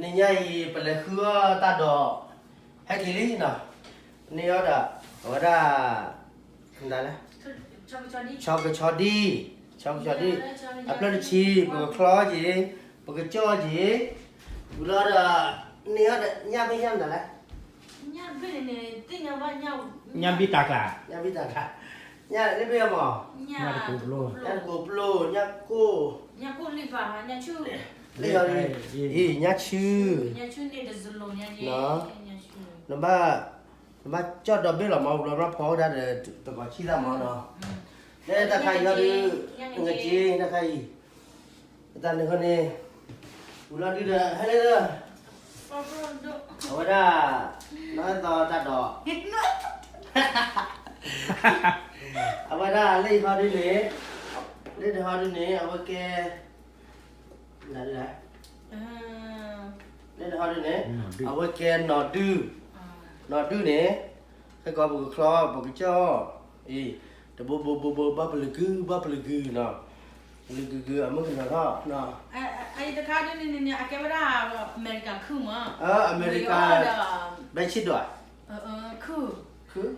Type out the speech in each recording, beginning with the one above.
နံၤညါအံၤ ပလဲၤဃုအီၣ်တၢ်ဒိး ဟဲက့ၤလံနီၤ, န့ၢ်အီၣ်ဒီး အဝဲဒၣ် မတၤလဲၣ်, ဆီကဆီဒံၣ်, ဆီကဆီဒံၣ်, အဖျၢၣ်တဆံ ပကချီက့ၤ, ပကကၠီၣ်က့ၤ, ဝံၤလီၤဒီး န့ၢ်အီၣ်ဒီး ညၣ်ဘ့ၣ်ညၣ်မတၤလဲၣ်, ညၣ်ဘ့ၣ်တၢ်ကျါ, ညၣ်ဘ့ၣ်တၢ်ကျါ, ညၣ်လၢဘ့ၣ်မး, ညၣ်တကိးပျိ, ညၣ်တကိးပျိ, ညၣ်ကိၢ်, လၢအံၤ ညၣ်ဆူ, နဘၣ်, နဘၣ်ကၠီၣ်ဒီးဘ့ၣ်လီၤမး ဝံၤလီၤဘၣ်ဖီဝဲဒၣ်ဒီး တကိးဆံၣ်သၣ်မးနီၤ, လၢတၢ်ခါအံၤဟီဒုး, နက့တၢ်ခါအံၤ, တၢ်န့ၣ်ဃီန့ၣ်, ဝံၤလီၤဒုးဒီး ဟဲလၢ အဝဲဒၣ်, နီၢ်သီတၢ်ဒိး, အဝဲဒၣ်လၢအံၤဟီဒုးန့ၣ်, လၢတဟီဒုးန့ၣ် အဝဲကဲ, လၢတဟီဒုးန့ၣ်, အဝဲကဲနီၢ်ဒု, နီၢ်ဒုန့ၣ်, ခဲကီးပကချီ ပကကၠီၣ်, အံၤ, တဘိဘိဘိဘိ ဘၣ်ပလၢၤကု ဘၣ်ပလၢၤကုနီၤ, ပလၢၤကုကု အမုၢ်ကနီၤထီၣ်, အံၤတခါဒ်န့ၣ်န့ၣ် အကဲဝဲဒၣ် အမဲရကၤခုၣ်မး, အမဲရကၤ, ဘဲဆ့ဒိး, ခုၣ်,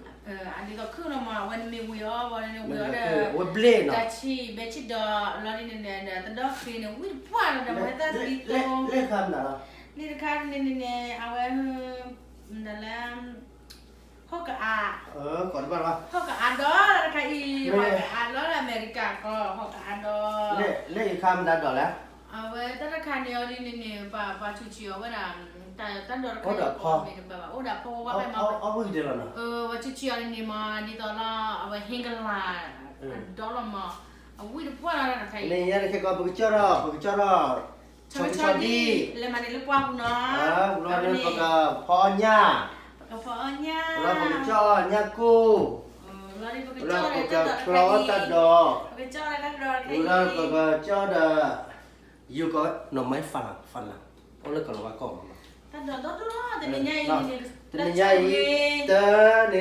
ဒ်သိးခုၣ်လီၤမး အဝဲနမ့ၢ်ဝံၤအီၤ ဝံၤအီၤဒီး, ဝဲဘျ့နီၤ, တၢ်ဆံၣ် ဘဲဆ့ဒိး လီၤဒ်န့ၣ်န့ၣ် တဒီဃ့န့ၣ် ဝံၣ်တပှၢ်လီၤဒီး မၤဟဲတၢ်သံသိ, လၢတခါဒ်န့ၣ်န့ၣ်န့ၣ် အဝဲ, မတၤလဲၣ် ဟီၣ်ကအါ, ဟီၣ်ကအါဒီးတခါအံၤ, ဟီၣ်ကအါလီၤလၢအမဲရကၤကီး ဟီၣ်ကအါဒီး, လၢအံၤခါမတၤဒိးလဲၣ်, အဝဲတၢ်တခါန့ၣ်အီၤဒ်န့ၣ်န့ၣ် ပှၤဆူးဆူးအီၤဝဲဒၣ်, တၢ်ဒိးတခါအံၤမ့ၢ်တဘၣ်ဘၣ် အိၣ်ဒီးဖီဝဲဘၣ်မး, ပှၤဆူးဆူးအီၤန့ၣ်န့ၣ်မး ဒ်သိးလီၤ အဝဲဟ့ၣ်ကလၤ, ဒီလီၤမး, အဝံၣ်တပှၢ်လီၤတခါအံၤ, န့ၣ်ညါန့ၣ်ခဲကီး ပကကၠီၣ်ထီၣ် ပကကၠီၣ်ထီၣ်, ဆီကဆီဒံၣ်, လဲၤမၤန့ၣ်လၢပှၢ်ပူၤနီၤ, ပကဖီအီၣ်ညၣ်, ပကဖီအီၣ်ညၣ်, လၢပကကၠီၣ်ညၣ်ကိၢ်, လၢပကချီတၢ်ဒိး, လၢပကကၠီၣ်ဒီး, ယိၤကီးနီၢ်မံဖးလၢ်ဖးလၢ်, အိၣ်လၢကီၢ်လီၤဝါကီၢ်မး, တနံၤညါအံၤ, တနံၤညါအံၤတၢ်န့ၣ် ဆီဒံၣ်လၢ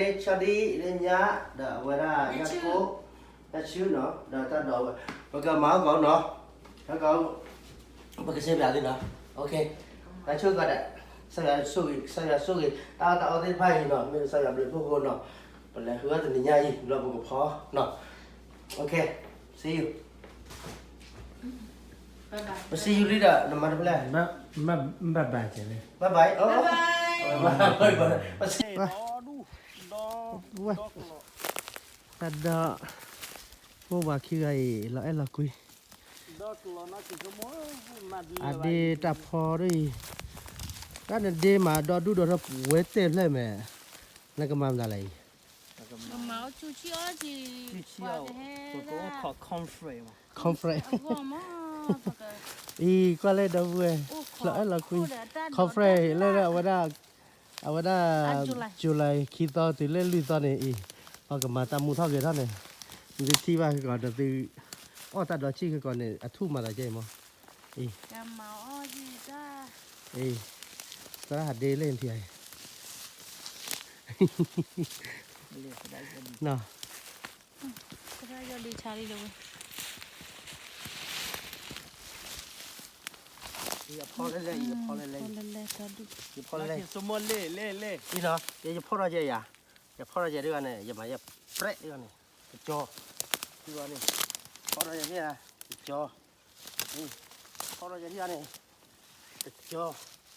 ညါ, ဒီးအဝဲဒၣ်ညၣ်ကိၢ်, ညၣ်ဆူနီၤ, ဒီးတၢ်ဒိးဝဲ, ပကမၤအီၣ်ကီးနီၤ, ဟဲကီး, ပကစ့ပၠးသုနီၤ, တၢ်ဆိကီးဒဲး, ကစၢ်ယွၤဆိၣ်ဂ့ၤ, ကစၢ်ယွၤဆိၣ်ဂ့ၤ တၢ်အီၣ်တၢ်အီသ့ၣ်တဖၣ်အံၤနီၤ, မ့ၢ်ကစၢ်ယွၤဘျုးဖှိၣ်ဃိနီၤ, ပလဲၤဃုအီၣ်တနံၤညါအံၤ လီၤပကဖီနီၤ, see you. ပ see you လံဒီး နမၤတဖျၢၣ်, bye bye, bye bye, bye bye, တၢ်ဒီး, မိၢ်ပှၢ်ခံဂၤအံၤ လီၤအဲၣ်လီၤကွံ, အဒ့တၢ်ဖီဒ်အံၤ, တၢ်နဒ့မးဒီဒူၣ်ဒီထၢဝဲတဲဖျၢၣ်မဲာ်, နကမၤမတၤလဲၣ်အံၤ, ကမၤအီၣ်ဆူၣ်ဆံၣ်အီၣ်က့ၤ, ပှၤကဟဲဒၣ်, conference, အံၤကွၢ်လၢဒီပုၢ်ဝဲၢ်, လီၤအဲၣ်လီၤကွံ, conference လၢအဝဲဒၣ်, အဝဲဒၣ်, July ခံသီတုၤလၢလွံၢ်သီန့ၣ်အံၤ, ပှၤကမၤတၢ်မူထီၣ်ဂဲၤထီၣ်န့ၣ်, နသုထံၣ်ဘၣ်ကီး နသု, အီၣ်တၢ်ဒီးဆံၣ်ကီးန့ၣ် အထူၣ်မၤသးကဲအံၤမး, အံၤ, အံၤ, သရၣ်ဟးဒ့လၢနထံၣ်အံၤ ယဖီၣ်လဲၣ်လဲၣ်, ယဖီၣ်လဲၣ်လဲၣ်, ယဖီၣ်လဲၣ်လဲၣ်, ယဖီၣ်လဲၣ်လဲၣ်, ယဖီၣ်ထီၣ်ကဲယၤ, ယဖီၣ်ထီၣ်ကဲဒ်ဂၤန့ၣ် ယမၤယပြဲးဒ်ဂၤန့ၣ်, တကၠီ, ဒ်ဂၤန့ၣ်, ဖီၣ်ထီၣ်ကဲဒ်ဂၤ, တကၠီ, ဖီၣ်ထီၣ်ကဲဒ်ဂၤန့ၣ်, တကၠီ, ဖီၣ်ထီၣ်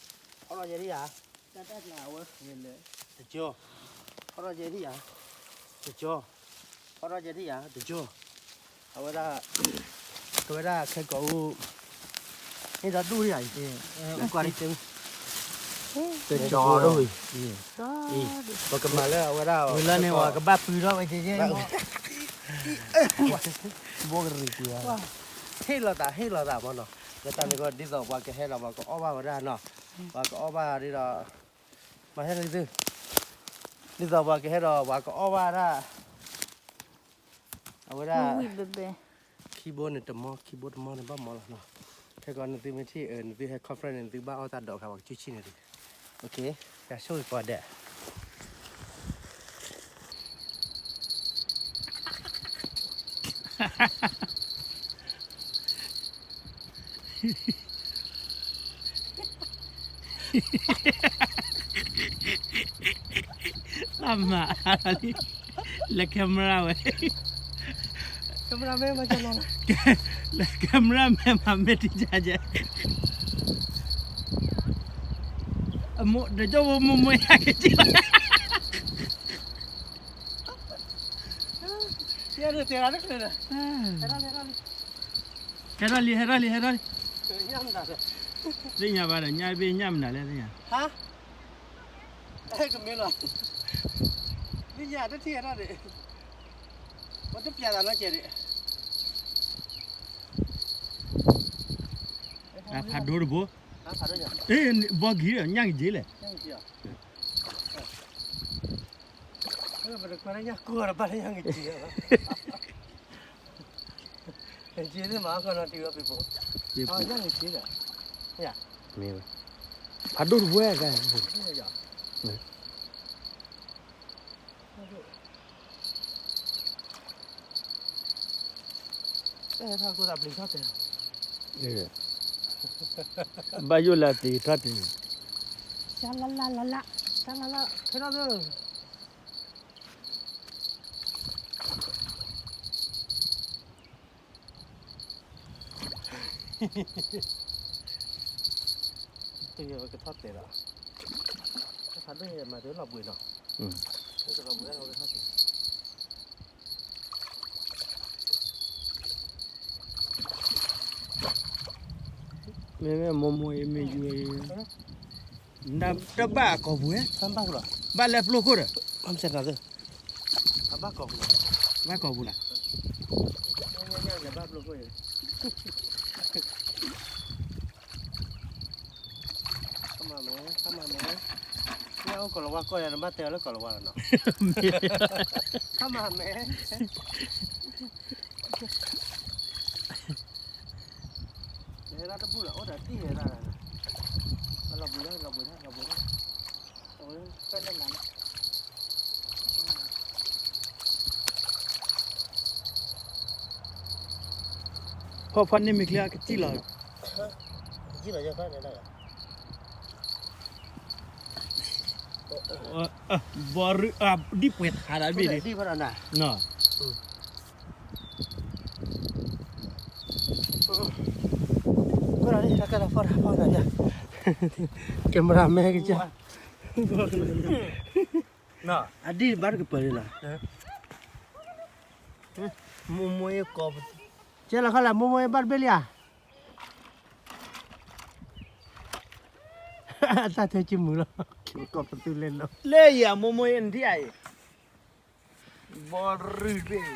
ကဲဒ်ဂၤ, တကၠီ, ဖီၣ်ထီၣ်ကဲဒ်ဂၤ, တကၠီ, ဖီၣ်ထီၣ်ကဲဒ်ဂၤ, တကၠီ, အဝဲဒၣ်, အဝဲဒၣ်ခဲကိာ်အိၣ်, န့ၣ်ဒီဒူၣ်ဒ်အံၤ, ကွၢ်ဒ်တဲ, တကၠီဒိၣ်ဝံၤ, ပကမၤလၢအဝဲဒၣ်, ဝံၤလၢန့ၣ်ဝဲကဘၣ်ပှံၤထီၣ်ဝဲကဲကဲ, ဘိကရံၣ်ကွံာ်, ဟ့ၣ်လီၤသး ဟ့ၣ်လီၤသးမးနီၤ, လၢတၢ်န့ၣ်ကီး ဒ်သိးပှၤကဟဲဒီးပှၤကအီၣ်ဘၣ်ဝဲဒၣ်နီၤ, ပှၤကအီၣ်ဘၣ်ဒ်ဒီး, မၤဟဲလၢသု, ဒ်သိးပှၤကဟဲဒီးပှၤကအီၣ်ဘၣ်ဒၣ် အဝဲဒၣ်, ခံဘိန့ၣ်တမီ ခံဘိတမီန့ၣ်ဘၣ်မီလီၤနီၤ, ခဲကီးနသုမ့ၢ်ထံၣ် နသုဟဲ conference န့ၣ် နသုဘၣ်အီၣ်တၢ်ဒိးခါ ပှၤကဆူၣ်ဆံၣ်န့ၣ်, ယဆိၣ်ဂ့ၤကိးဂၤဒဲး. ဟ့ၣ် သးမၤအါလံ, လၢ camera ဝဲ, camera man မၤကလီၤ, လၢ camera man မၤမ့ၢ်တကဲကဲ, အမိၢ် ဒီးကၠိဖိမိၢ်မိၢ်ယကစံၣ်လီၤ, ယဲဒၣ်တဲရၣ်တချုးဒီး, ဟဲထီၣ်လံ ဟဲထီၣ်လံ ဟဲထီၣ်လံ, သ့ၣ်ညါဘၣ်ဒီး ညါတဘ့ၣ်ညၣ်မနုၤလဲၣ်သ့ၣ်ညါ, ဟဲကမ့ၢ်လီၤ, သ့ၣ်ညါတထံၣ်ဟဲထီၣ်ဒံး, ပတပျးသးနီတစဲးဒံး, ဖးဒိၣ်တဘိ, ဘီဂ့ၤဒီး ညၣ်ကက့ၤလဲၣ် ပတခွဲးလၢညၣ်ကိၢ်ဒီးဘၣ်လၢညၣ်ကက့ၤလီၤ, က့ၤသ့ၣ်မၤအီၣ်ကီၢ်နီၤတံၤဝဲပံၤပိ, ညၣ်ကက့ၤလီၤ, မ့ၢ်ဝဲ, ဖးဒိၣ်တဘိကဲ, ဘၣ်ယိၣ်လၢတံၤထီၣ်တံၤ, လလလလလ, လလလ, ခဲထီၣ်သၢ ကထီၣ်တဲာ်ဒီး, ဖးဒိၣ်မၤတလီၤဘှံးနီၤ, လီၤဘှံးလီၤကထီၣ်တဲာ်, မ့မ့ၢ်မိၢ်မိၢ်အံၤမ့ၢ်ယွၤအံၤ, နတဘၣ်အကိာ်ပူၤ, ဘၣ်လၢပျိခိၣ်ဒီး, ဘၣ်ကိာ်ပူၤလီၤ, ခါမၤမဲ, ခါမၤမဲ, ညၣ်အိၣ်ကီၤလၤဝါကီၢ်ယၤ နဘၣ်တဲအီၤလၢကီၤလၤဝါလီၤနီၤ, ခါမၤမဲ ဟဲဒၣ်တဘူၣ်လီၤ အိၣ်ဒီးတံၢ်ဟဲဒၣ်, လီၤဘှံးဒၣ် လီၤဘှံးဒၣ် လီၤဘှံးဒၣ်, အဝဲဖဲလဲၣ်လၢ်လၢ်, ဖီဖီန့ၢ်မ့ၢ်ချ့အကစံၣ်လီၤ, ကစံၣ်လီၤယဖးန့ၣ်ဒၣ်, ဘီရူ ဒ်ပှဲၤထးဒၣ်ဘ့ၣ်န့ၣ်, ကဲမရၤမဲကစၢ်, အဒံၣ်ဘၣ်တကပၤလံလီၤ, မိၢ်မိၢ်အံၤကိး, ကဲလီၤခီလၢမိၢ်မိၢ်အံၤဘၣ်တဘ့ၣ်လံဧါ, အတၢ်ထဲကမုာ်လီၤ, ကိးပသူလဲၣ်လီၤ, လၢယၤမိၢ်မိၢ်အံၤနထံၣ်ဧါအံၤ, ဘီရူဘ့ၣ်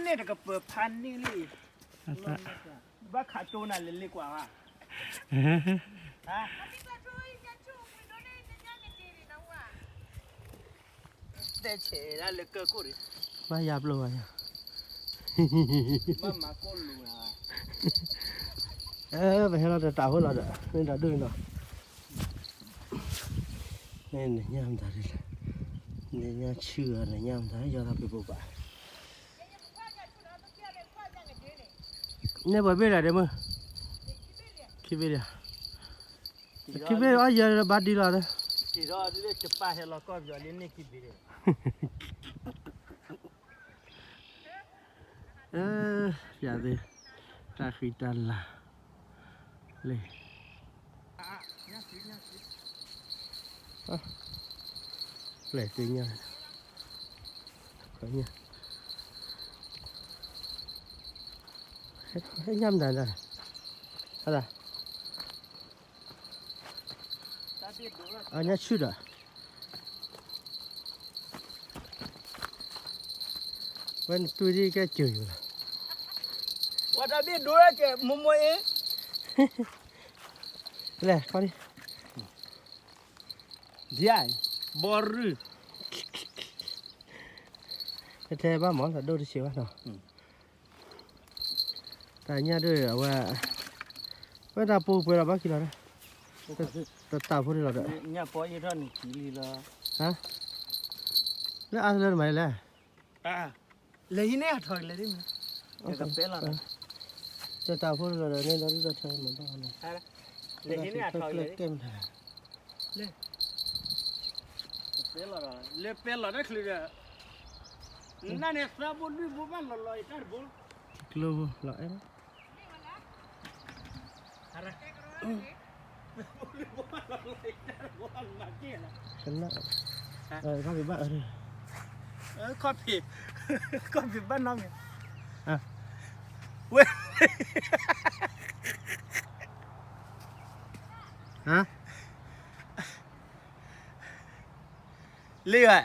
န့ၣ်တကပၤဖးန့ၢ်လံ, ဘၣ်ခးတိၢ်နၤလၢလ့ကွၢ်ဧါ, တဲဆဲးဒၣ်လၢကၢၢ်ခိၣ်န့ၣ်, ဘၣ်ယါပျိၢ်ဘၣ်ယါ, ဘၣ်မၤကိၢ်လိာ်ဧါ, ပဟဲလီၤတတးဖိလီၤဒီး မ့ၢ်တၢ်ဒိၣ်န့ၣ်နီၤ, မ့ၢ်နညၣ်မတၤဒ်လဲၣ်, နညၣ်ဆူၣ်ဧါ နညၣ်မတၤ ယီၤသးပ့ၤပိာ်ဘၣ်, န့ၣ်ပှဲၤဘ့ၣ်လဲၣ်ဒဲမုၢ်, ခံဘ့ၣ်ဒံးဧါ, ခံဘ့ၣ်အီၣ်ယဲၢ်ဘၣ်ဒံးလီၤ, ယပၢ်ဟဲလီၤကီၢ်ပယီၤလံန့ၣ်ခံဘ့ၣ်ဒံး ပျးသ့, တၢ်ဃံတၢ်လၤ, လၢ, ပျဲသ့ၣ်ညါ, ညၣ်မတၤ, အညၣ်ဆူၣ်ဒီး ဝဲနတွံၢ်ဒ်ကဲစၢၤယိၤလီၤ, ပှၤတၢ်ဘ့ၣ်ဒိကဲမိၢ်မိၢ်အံၤ, လဲၤခီဒံး, ဒ်အံၤ, ဘီရူ, ထဲဘၣ်မၤတၢ်ဒိၣ်တဆံးဘၣ်နီၤ, တၢ်ညၣ်ဒိၣ်အဝဲ, ဝဲတၢ်ပူၤပှဲၤလီၤဘၣ်ခံလီၤ, တတၢ်ဖိန့ၣ်လီၤဒီး, ညၣ်ပီအ့ၣ်ထီၣ်န့ၣ်ကံလံလီၤ, လၢအါလၢနမၤလဲၣ် လဲၤဟံးန့ၢ်အထီၣ်လဲၤဒ်မ့ၢ်, ကပဲလီၤ, တၢ်ဖိလီၤဒီးန့ၣ်ဒီးဒ်သိးထီမၤဘၣ်လီၤ, လၢဟံးန့ၢ်အထီကလဲၣ်, လၢပဲလီၤတၢ်ချုးဒီး, နန့ၣ်သၢဘိလွံၢ်ဘိဘၣ်လီၤလီၤအံၤတၢ်တဘိ, ကျိလီၤအဲၣ် ကနၣ်, ခီၣ်ဖံးဘၣ်, ခီၣ်ဖံး, ခီၣ်ဖံးဘၣ်နီတမံၤ, ဝဲ, လ့ၣ်ဘၣ်,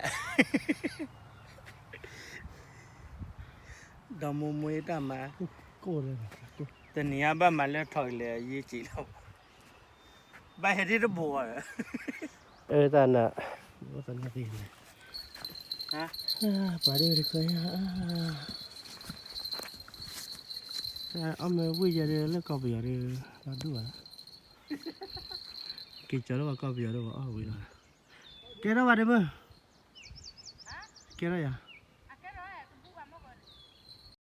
ဒီးမိၢ်မိၢ်တၢ်မၤ, တနံၤအံၤဘၣ်မၤလၢထီၣ်ကလဲၤယ့ၢ်က့ၤလီၤ, ဘၣ်ဟဲဒ်တဘိ, အၢတၢ်နး, ဘၣ်သနာ်က့, ပှၤဒ်တခွဲ, အီၣ်မ့ၢ်ဝံၣ်ယၤဒီးလၢကီၢ်ပယီၤဒီး, လီၤဒူၣ်ဘၣ်, က့ၤကၠီၤလၢပှၤကီၢ်ပယီၤဒီးပှၤအီၣ်ဝံၣ်လီၤ, ကဲထီၣ်ဘၣ်ဒ့မုၢ်, ကဲထီၣ်ယၤ